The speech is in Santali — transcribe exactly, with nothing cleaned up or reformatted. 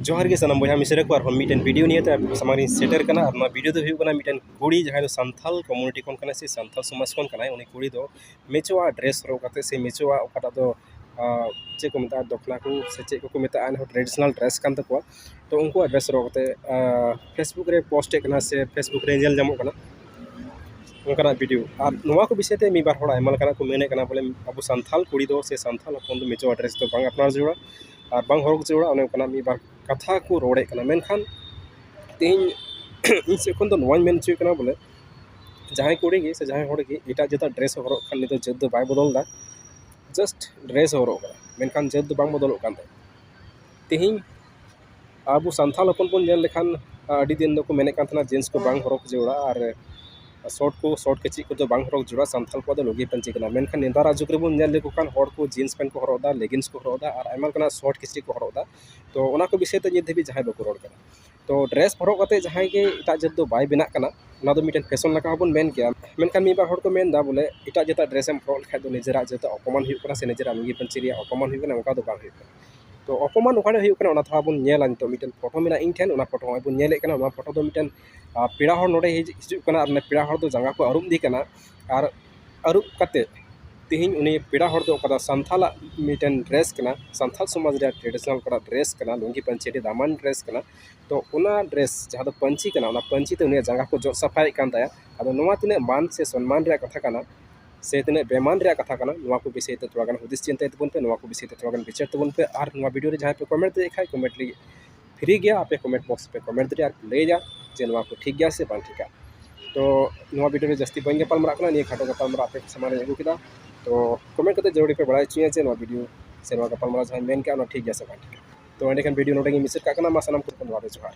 ᱡᱚᱦᱟᱨ ᱜᱮ ᱥᱟᱱᱟᱢ ᱵᱚᱭᱦᱟ ᱢᱤᱥᱨᱟ ᱠᱚ, ᱟᱨᱦᱚᱸ ᱢᱤᱫᱴᱮᱱ ᱵᱷᱤᱰᱤᱭᱳ ᱱᱤᱭᱮ ᱛᱮ ᱟᱯᱮ ᱥᱟᱢᱟᱝ ᱨᱤᱧ ᱥᱮᱴᱮᱨ ᱠᱟᱱᱟ᱾ ᱟᱨ ᱱᱚᱣᱟ ᱵᱷᱤᱰᱤᱭᱳ ᱫᱚ ᱦᱩᱭᱩᱜ ᱠᱟᱱᱟ ᱢᱤᱫᱴᱮᱱ ᱠᱩᱲᱤ ᱡᱟᱦᱟᱸᱭ ᱫᱚ ᱥᱟᱱᱛᱟᱞ ᱠᱚᱢᱤᱭᱩᱱᱤᱴᱤ ᱠᱷᱚᱱ ᱠᱟᱱᱟᱭ ᱥᱮ ᱥᱟᱱᱛᱟᱞ ᱥᱚᱢᱟᱡᱽ ᱠᱷᱚᱱ ᱠᱟᱱᱟᱭ᱾ ᱩᱱᱤ ᱠᱩᱲᱤ ᱫᱚ ᱢᱮᱪᱩᱣᱟ ᱰᱨᱮᱥ ᱦᱚᱨᱚᱜ ᱠᱟᱛᱮ ᱥᱮ ᱢᱮᱪᱩᱣᱟ ᱚᱠᱟᱴᱟᱜ ᱫᱚ, ᱟᱸ, ᱪᱮᱫ ᱠᱚ ᱢᱮᱛᱟᱜᱼᱟ, ᱫᱚᱠᱷᱱᱟ ᱠᱚ ᱥᱮ ᱪᱮᱫ ᱠᱚᱠᱚ ᱢᱮᱛᱟᱜᱼᱟ, ᱮᱱᱦᱚᱸ ᱴᱨᱮᱰᱤᱥᱚᱱᱟᱞ ᱰᱨᱮᱥ ᱠᱟᱱ ᱛᱟᱠᱚᱣᱟ᱾ ᱛᱚ ᱩᱱᱠᱩᱣᱟᱜ ᱰᱨᱮᱥ ᱦᱚᱨᱚᱜ ᱠᱟᱛᱮ, ᱟᱸ, ᱯᱷᱮᱥᱵᱩᱠ ᱨᱮ ᱯᱳᱥᱴ ᱮᱫ ᱠᱟᱱᱟ ᱥᱮ ᱯᱷᱮᱥᱵᱩᱠ ᱨᱮ ᱧᱮᱞ ᱧᱟᱢᱚᱜ ᱠᱟᱱᱟ ᱚᱱᱠᱟᱱᱟᱜ ᱵᱷᱤᱰᱤᱭᱳ᱾ ᱟᱨ ᱱᱚᱣᱟ ᱠᱚ ᱵᱤᱥᱚᱭ ᱛᱮ ᱢᱤᱫ ᱵᱟᱨ ᱦᱚᱲ ᱟᱭᱢᱟ ᱞᱮᱠᱟᱱᱟᱜ ᱠᱚ ᱢᱮᱱᱮᱫ ᱠᱟᱱᱟ, ᱵᱚᱞᱮ ᱟᱵᱚ ᱥᱟᱱᱛᱟᱞ ᱠᱩᱲᱤ ᱫᱚ ᱥᱮ ᱥᱟᱱᱛᱟᱞ ᱦᱚᱯᱚᱱ ᱫᱚ ᱢᱮᱪᱩᱣᱟ ᱰᱨᱮᱥ ᱫᱚ ᱵᱟᱝ ᱟᱯᱱᱟᱨ ᱡᱟᱹᱨᱩᱲᱟ ᱟᱨ ᱵᱟᱝ ᱦᱚᱨᱚᱜ ᱡᱟᱹᱨᱩᱲᱟ, ᱚᱱᱮ ᱚᱱᱠᱟᱱᱟᱜ ᱢᱤᱫ ᱵᱟᱨ ᱠᱟᱛᱷᱟ ᱠᱚ ᱨᱚᱲᱮᱫ ᱠᱟᱱᱟ᱾ ᱢᱮᱱᱠᱷᱟᱱ ᱛᱮᱦᱮᱧ ᱤᱧ ᱥᱮᱫ ᱠᱷᱚᱱ ᱫᱚ ᱱᱚᱣᱟᱧ ᱢᱮᱱ ᱦᱚᱪᱚᱭᱮᱫ ᱠᱟᱱᱟ, ᱵᱚᱞᱮ ᱡᱟᱦᱟᱸᱭ ᱠᱩᱲᱤ ᱜᱮ ᱥᱮ ᱡᱟᱦᱟᱸᱭ ᱦᱚᱲ ᱜᱮ ᱮᱴᱟᱜ ᱡᱟᱹᱛᱟᱜ ᱰᱨᱮᱥ ᱦᱚᱨᱚᱜ ᱠᱷᱟᱱ ᱱᱤᱛᱚᱜ ᱡᱟᱹᱛ ᱫᱚ ᱵᱟᱭ ᱵᱚᱫᱚᱞ ᱮᱫᱟ, ᱡᱟᱥᱴ ᱰᱨᱮᱥ ᱦᱚᱨᱚᱜ ᱠᱟᱱᱟ, ᱢᱮᱱᱠᱷᱟᱱ ᱡᱟᱹᱛ ᱫᱚ ᱵᱟᱝ ᱵᱚᱫᱚᱞᱚᱜ ᱠᱟᱱ ᱛᱟᱭᱟ᱾ ᱛᱮᱦᱮᱧ ᱟᱵᱚ ᱥᱟᱱᱛᱟᱲ ᱦᱚᱯᱚᱱ ᱵᱚᱱ ᱧᱮᱞ ᱞᱮᱠᱷᱟᱱ, ᱟᱹᱰᱤ ᱫᱤᱱ ᱫᱚᱠᱚ ᱢᱮᱱᱮᱫ ᱠᱟᱱ ᱛᱟᱦᱮᱱᱟ ᱡᱤᱱᱥ ᱠᱚ ᱵᱟᱝ ᱦᱚᱨᱚᱜ ᱡᱟᱹᱨᱩᱲᱟ ᱟᱨ ᱥᱚᱨᱴ ᱠᱚ, ᱥᱚᱨᱴ ᱠᱤᱪᱨᱤᱡ ᱠᱚᱫᱚ ᱵᱟᱝ ᱦᱚᱨᱚᱜ ᱡᱟᱹᱨᱩᱲᱟ, ᱥᱟᱱᱛᱟᱲ ᱠᱚᱣᱟᱜ ᱫᱚ ᱞᱩᱜᱤ ᱯᱟᱹᱧᱪᱤ ᱠᱟᱱᱟ᱾ ᱢᱮᱱᱠᱷᱟᱱ ᱱᱮᱛᱟᱨᱟᱜ ᱡᱩᱜᱽ ᱨᱮᱵᱚᱱ ᱧᱮᱞ ᱞᱮᱠᱚ ᱠᱷᱟᱱ ᱦᱚᱲ ᱠᱚ ᱡᱤᱱᱥ ᱯᱮᱱᱴ ᱠᱚ ᱦᱚᱨᱚᱜ ᱮᱫᱟ, ᱞᱮᱜᱤᱱᱥ ᱠᱚ ᱦᱚᱨᱚᱜ ᱮᱫᱟ ᱟᱨ ᱟᱭᱢᱟ ᱞᱮᱠᱟᱱᱟᱜ ᱥᱚᱨᱴ ᱠᱤᱪᱨᱤᱡ ᱠᱚ ᱦᱚᱨᱚᱜ ᱮᱫᱟ᱾ ᱛᱚ ᱚᱱᱟ ᱠᱚ ᱵᱤᱥᱚᱭ ᱛᱮ ᱱᱤᱛ ᱫᱷᱟᱹᱵᱤᱡ ᱡᱟᱦᱟᱸᱭ ᱵᱟᱠᱚ ᱨᱚᱲ ᱠᱟᱱᱟ᱾ ᱛᱚ ᱰᱨᱮᱥ ᱦᱚᱨᱚᱜ ᱠᱟᱛᱮ ᱡᱟᱦᱟᱸᱭ ᱜᱮ ᱮᱴᱟᱜ ᱡᱟᱹᱛ ᱫᱚ ᱵᱟᱭ ᱵᱮᱱᱟᱜ ᱠᱟᱱᱟ, ᱚᱱᱟ ᱫᱚ ᱢᱤᱫᱴᱮᱱ ᱯᱷᱮᱥᱚᱱ ᱞᱮᱠᱟ ᱦᱚᱸᱵᱚᱱ ᱢᱮᱱ ᱠᱮᱭᱟ᱾ ᱢᱮᱱᱠᱷᱟᱱ ᱢᱤᱫ ᱵᱟᱨ ᱦᱚᱲ ᱠᱚ ᱢᱮᱱᱫᱟ, ᱵᱚᱞᱮ ᱮᱴᱟᱜ ᱡᱟᱹᱛᱟᱜ ᱰᱨᱮᱥ ᱮᱢ ᱦᱚᱨᱚᱜ ᱞᱮᱠᱷᱟᱡ ᱫᱚ ᱱᱤᱡᱮᱨᱟᱜ ᱡᱟᱹᱛ ᱚᱯᱚᱢᱟᱱ ᱦᱩᱭᱩᱜ ᱠᱟᱱᱟ ᱥᱮ ᱱᱤᱡᱮᱨᱟᱜ ᱞᱩᱜᱤ ᱯᱟᱹᱧᱪᱤ ᱨᱮᱭᱟᱜ ᱚᱯᱚᱢᱟᱱ ᱦᱩᱭᱩᱜ ᱠᱟᱱᱟ, ᱚᱱᱠᱟ ᱫᱚ ᱵᱟᱝ ᱦᱩᱭᱩᱜ ᱠᱟᱱᱟ᱾ ᱛᱚ ᱚᱯᱚᱢᱟᱱ ᱚᱠᱟᱨᱮ ᱦᱩᱭᱩᱜ ᱠᱟᱱᱟ, ᱚᱱᱟ ᱛᱷᱚᱲᱟ ᱵᱚᱱ ᱧᱮᱞᱟ᱾ ᱱᱤᱛᱚᱜ ᱢᱤᱫᱴᱮᱱ ᱯᱷᱳᱴᱳ ᱢᱮᱱᱟᱜᱼᱟ ᱤᱧ ᱴᱷᱮᱱ, ᱚᱱᱟ ᱯᱷᱳᱴᱳ ᱦᱚᱸᱜᱼᱚᱭ ᱵᱚᱱ ᱧᱮᱞᱮᱫ ᱠᱟᱱᱟ᱾ ᱚᱱᱟ ᱯᱷᱳᱴᱳ ᱫᱚ ᱢᱤᱫᱴᱮᱱ, ᱟᱨ, ᱯᱮᱲᱟ ᱦᱚᱲ ᱱᱚᱰᱮ ᱦᱤᱡᱩᱜ, ᱦᱤᱡᱩᱜ ᱠᱟᱱᱟ ᱟᱨ ᱚᱱᱟ ᱯᱮᱲᱟ ᱦᱚᱲ ᱫᱚ ᱡᱟᱸᱜᱟ ᱠᱚ ᱟᱹᱨᱩᱵ ᱤᱫᱤ ᱠᱟᱱᱟ᱾ ᱟᱨ ᱟᱹᱨᱩᱵ ᱠᱟᱛᱮ ᱛᱮᱦᱮᱧ ᱩᱱᱤ ᱯᱮᱲᱟ ᱦᱚᱲ ᱫᱚ ᱚᱠᱟ ᱫᱚ ᱥᱟᱱᱛᱟᱞᱟᱜ ᱢᱤᱫᱴᱮᱱ ᱰᱨᱮᱥ ᱠᱟᱱᱟ, ᱥᱟᱱᱛᱟᱞ ᱥᱚᱢᱟᱡᱽ ᱨᱮᱭᱟᱜ ᱴᱨᱮᱰᱤᱥᱚᱱᱟᱞ ᱚᱠᱟᱴᱟᱜ ᱰᱨᱮᱥ ᱠᱟᱱᱟ, ᱞᱩᱝᱜᱤ ᱯᱟᱹᱧᱪᱤ ᱟᱹᱰᱤ ᱫᱟᱢᱟᱱ ᱰᱨᱮᱥ ᱠᱟᱱᱟ᱾ ᱛᱚ ᱚᱱᱟ ᱰᱨᱮᱥ ᱡᱟᱦᱟᱸ ᱫᱚ ᱯᱟᱹᱧᱪᱤ ᱠᱟᱱᱟ, ᱚᱱᱟ ᱯᱟᱹᱧᱪᱤ ᱛᱮ ᱩᱱᱤᱭᱟᱜ ᱡᱟᱸᱜᱟ ᱠᱚ ᱡᱚᱫ ᱥᱟᱯᱷᱟᱭᱮᱫ ᱠᱟᱱ ᱛᱟᱭᱟ᱾ ᱟᱫᱚ ᱱᱚᱣᱟ ᱛᱤᱱᱟᱹᱜ ᱢᱟᱱ ᱥᱮ ᱥᱚᱱᱢᱟᱱ ᱨᱮᱭᱟᱜ ᱠᱟᱛᱷᱟ ᱠᱟᱱᱟ ᱥᱮ ᱛᱤᱱᱟᱹᱜ ᱵᱮᱢᱟᱱ ᱨᱮᱭᱟᱜ ᱠᱟᱛᱷᱟ ᱠᱟᱱᱟ, ᱱᱚᱣᱟ ᱠᱚ ᱵᱤᱥᱚᱭ ᱛᱮ ᱛᱷᱚᱲᱟ ᱜᱟᱱ ᱦᱩᱫᱤᱥ ᱪᱤᱱᱛᱟᱹᱭ ᱛᱟᱵᱚᱱ ᱯᱮ, ᱱᱚᱣᱟ ᱠᱚ ᱵᱤᱥᱚᱭ ᱛᱮ ᱛᱷᱚᱲᱟ ᱜᱟᱱ ᱵᱤᱪᱟᱹᱨ ᱛᱟᱵᱚᱱ ᱯᱮ᱾ ᱟᱨ ᱱᱚᱣᱟ ᱵᱷᱤᱰᱤᱭᱳ ᱨᱮ ᱡᱟᱦᱟᱸᱭ ᱯᱮ ᱠᱚᱢᱮᱱᱴ ᱫᱟᱲᱮᱭᱟᱜ ᱠᱷᱟᱡ, ᱠᱚᱢᱮᱱᱴ ᱞᱟᱹᱜᱤᱫ ᱯᱷᱨᱤ ᱜᱮᱭᱟ, ᱟᱯᱮ ᱠᱚᱢᱮᱱᱴ ᱵᱚᱠᱥ ᱨᱮᱯᱮ ᱠᱚᱢᱮᱱᱴ ᱫᱟᱲᱮᱭᱟᱜᱼᱟ ᱟᱨ ᱞᱟᱹᱭᱟ ᱡᱮ ᱱᱚᱣᱟ ᱠᱚ ᱴᱷᱤᱠ ᱜᱮᱭᱟ ᱥᱮ ᱵᱟᱝ ᱴᱷᱤᱠᱟ᱾ ᱛᱚ ᱱᱚᱣᱟ ᱵᱷᱤᱰᱤᱭᱳ ᱨᱮ ᱡᱟᱹᱥᱛᱤ ᱵᱟᱹᱧ ᱜᱟᱯᱟᱞ ᱢᱟᱨᱟᱜ ᱠᱟᱱᱟ, ᱱᱤᱭᱟᱹ ᱠᱷᱟᱴᱚ ᱜᱟᱯᱟᱞ ᱢᱟᱨᱟᱜ ᱟᱯᱮ ᱠᱚ ᱥᱟᱢᱟᱝ ᱨᱮᱧ ᱟᱹᱜᱩ ᱠᱮᱫᱟ᱾ ᱛᱚ ᱠᱚᱢᱮᱱᱴ ᱠᱟᱛᱮ ᱡᱟᱹᱨᱩᱲ ᱯᱮ ᱵᱟᱲᱟᱭ ᱦᱚᱪᱚᱧᱟ ᱡᱮ ᱱᱚᱣᱟ ᱵᱷᱤᱰᱤᱭᱳ ᱥᱮ ᱱᱚᱣᱟ ᱜᱟᱯᱟᱞ ᱢᱟᱨᱟᱣ ᱡᱟᱦᱟᱸᱧ ᱢᱮᱱ ᱠᱮᱜᱼᱟ, ᱚᱱᱟ ᱴᱷᱤᱠ ᱜᱮᱭᱟ ᱥᱮ ᱵᱟᱝ ᱴᱷᱤᱠᱟ᱾ ᱛᱚ ᱮᱸᱰᱮᱠᱷᱟᱱ ᱵᱷᱤᱰᱤᱭᱳ ᱱᱚᱰᱮ ᱜᱮᱧ ᱢᱩᱪᱟᱹᱫ ᱠᱟᱜ ᱠᱟᱱᱟ᱾ ᱢᱟ ᱥᱟᱱᱟᱢ ᱠᱚ ᱱᱚᱣᱟ ᱫᱚ ᱡᱚᱦᱟᱨ᱾